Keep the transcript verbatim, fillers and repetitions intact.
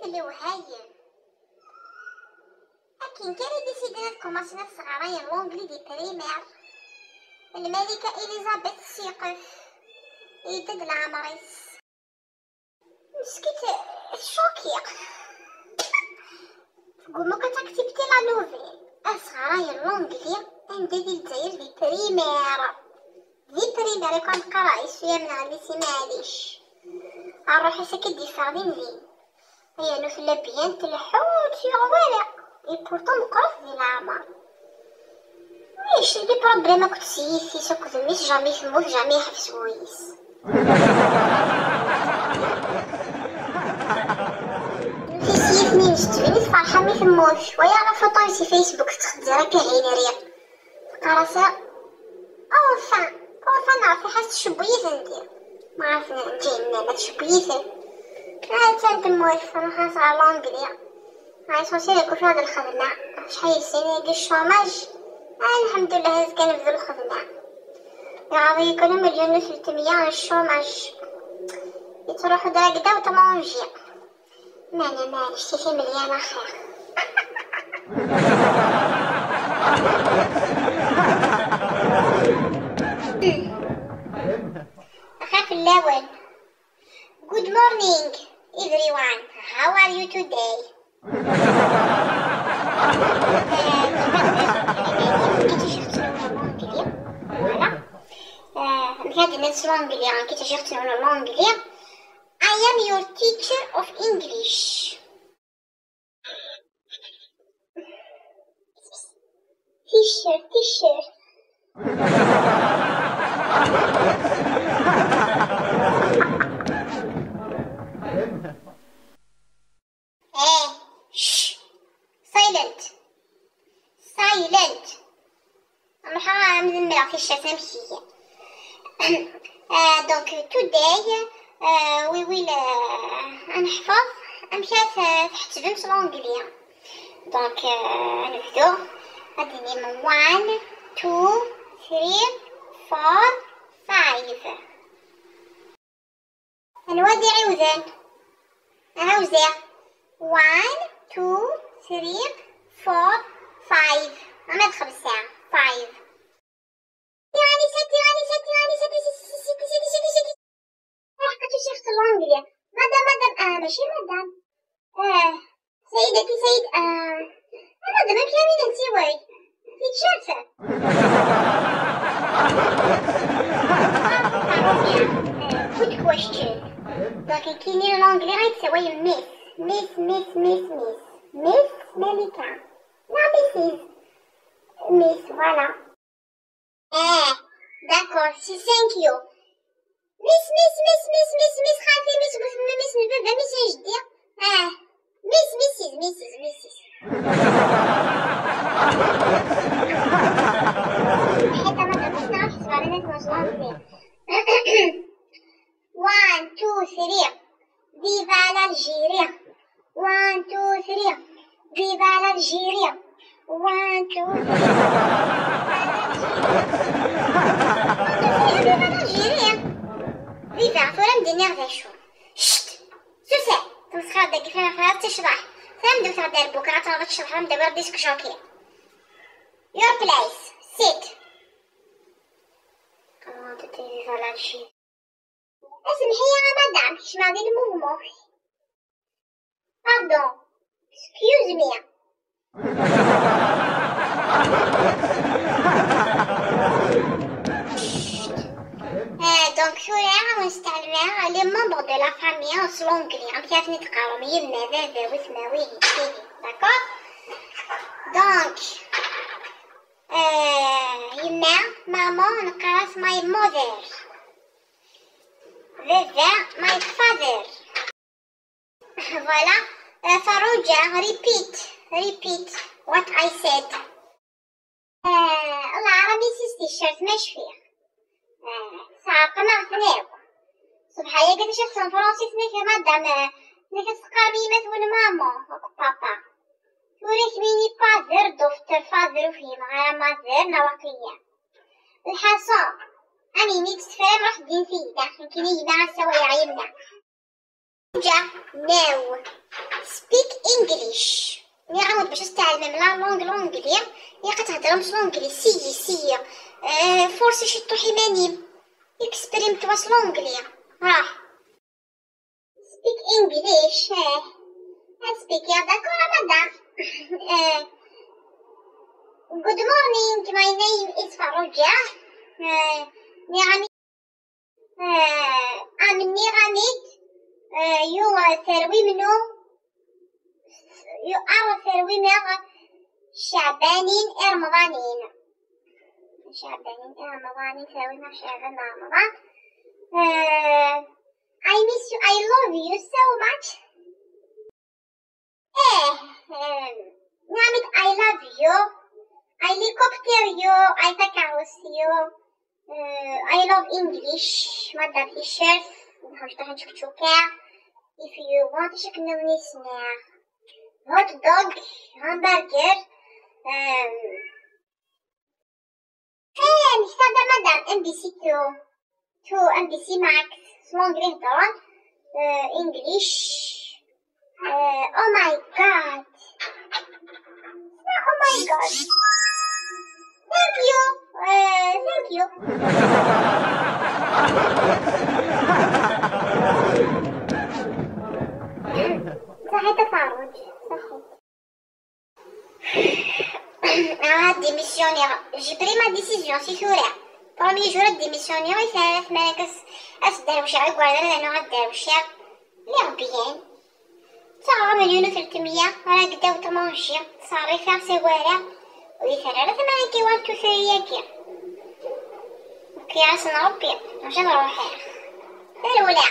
Lewhayem. Akken kan i d-isiden ad kumasen ad sɣarayen l'anglais di primaire, Lmalika Elizabeth tessiyqef, yedda-d leɛmer-is. Meskint tcokki. Tgumma akk ad taktibt la nouvelle. Ad sɣarayen l'anglais anda di Lezzayer di primaire. Di primaire i kan qqareɣ isuyam neɣ lycée, maɛlic. Rruḥ-is akka d-yeffeɣ din din. Yernu tella bien tleḥḥu ur tt-yuɣ wara. Et pourtant meqqret di leɛmer. Wic, les problèmes akked s yif-is akked mmi-s, jamais temmut, jamais yeḥbes wul-is. Tis yifen-ines tettbin-it ferḥa mi temmut. Waya la photo-ines si Facebook tettxezzir akka hin riɣ. Teqqar-as: "Enfin, enfin neɣ fiḥas tcewwel-iten di." Ma ɣef ǧǧihin ma tcewwel-iten. Attan temmut, ruḥ-as ɣer l'anglais. L'essentiel ad kufiɣ d lxedma. Acḥal yessin-agi chômage? Ah, lḥemdullah, azekka nebdu lxedma. Iɣaḍ-iyi kan umelyun u tletmya n chômage. Yettruḥu-d ragda u tmanji. Meɛna maɛlic, si timelyan axir. Axir fell-awen. Good morning, everyone. How are you today? Voilà. Euh, amek ad d-nini s l'anglais, amek i tt-ǧǧiɣ ttnawna l'anglais? I am your teacher of English. Teacher, teacher. Eh, shh. Silent. Silent. Ruḥeɣ ad am-d-mleɣ ticcert amek ihi. Ah, donc, today, ah, we will, ah, ad neḥfeḍ amek ara t-, tḥettbem s l'anglais. Donc, ah, ad nebdu. Ad d-tinim one, two, three, four, five. Anwa ad iɛiwden? Aha wziɣ. One, two, three, four, five. Ama d xemsa. Five. Tiɣani sa, tiɣani sa, tiɣani sa, tiɣani sa, tiɣani sa. Ruḥ qed usiɣ s l'anglais. Madame, madame, ah, mačči madame. Ah, سيدتي، سيد، آه، أنا دابا كامل نسيوي. Teacher. Good question. Donc, كاينين l'anglais غيتساوي miss, miss, miss, miss, miss. Miss Malika. لا، missus. Miss, voilà. اه، d'accord, c'est thank you. Miss, miss, miss, miss, miss, miss خالتي، miss بوثمة، miss من بابا، miss من جدي. اه، miss, missus, missus, missus. حتى ما تبغاش نعرف سؤال، أنا كنت غلطانة. One, two, three. Viva l'Algérie. One, two, three. Viva l'Algérie. One, two, three. Viva l'Algérie. One, two, three. Viva l'Algérie. Viva, tura m-d-iniɣ d acu. Cct. Susa. Tmesxir dagi flan xir tecḍeḥ. Tamdut ɣer dar bukra tṛaḍ tecḍeḥ am dawir disc jockey. Your place. Sit. Comment tu dis Viva l'Algérie? Asmḥ-iyi a madame, kecmeɣ di lmuvement. Pardon. Excuse me. Ah, donc, tura ad wen-sseɛlmeɣ les membres de la famille s l'anglais. Amek ara ten-id-teqqarem? Yemma, baba, wetma, wihin, tihin. D'accord? Donc, euh, yemma, maman, neqqar-as my mother. Baba, my father. Voilà. Euh, Farouja, repeat, repeat what I said. Euh, الله عربي سيس تيشيرت ما شفيه. آه، ساعقنا غتناو. صبح يا قداش احسن فرونسي سنيك يا مدام، آه، سنيك تقربي ما تقول ماما، هاك بابا. وريت ميني بازر دفتر فازر وفيه مغارة مازر نواقية. الحصان. أمي ميت سفرة راح دين سيدة، كيني يبان سوا يعيبنا. Now, speak English. Nniɣ-awen-d bac ad tɛelmem la langue l'anglais, ilaq ad theddṛem s l'anglais. Siyyi, siyyi. Eh, forsi ciṭṭuḥ iman-im. Exprime-toi s l'anglais. Ruḥ. Speak English, eh. Ad speakiɣ, d'accord, a madame. Eh, good morning, my name is Farruǧa. Eh, nniɣ-am-, eh, am nniɣ-am-id, eh, you, eh, terwim-nu, you are terwim-aɣ Ceɛbanin Iremḍanin. Ceɛbanin Iremḍanin, terwim-aɣ Ceɛban Remḍan. Eh, I miss you, I love you so much. Eh, eh, nniɣ-am-id, I love you. I helicopter you, I takeṛṛust you. Eh, I love English, madam teacher. Nḥuc taḥen čekčuka. If you want, acu akken nniḍen yes-neɣ. Hot dog, hamburger. Eh, eh, nektaɣ-d a madam M B C two. To M B C Max, s l'anglais heddren, eh, English. Eh, oh my God. Oh my God. Thank you. Eh, thank you. صحيت أخرج. صحيت. Ah, démissionnière. J'ai pris ma décision, si tura. Premier jour ad démissionnière, i terra tmara ad s-derwceɣ igerdan, ad rnuɣ ad derwceɣ. Lliɣ bien. Ttaɣeɣ amelyun u tretmeyya, ara ddaw tmanji, ttṣerrifiɣ s agara. Ur yi-terra ara tmara n kiwan tutri-agi. Nekk-asen Rebbi, mačči d ruḥi. Tarewla.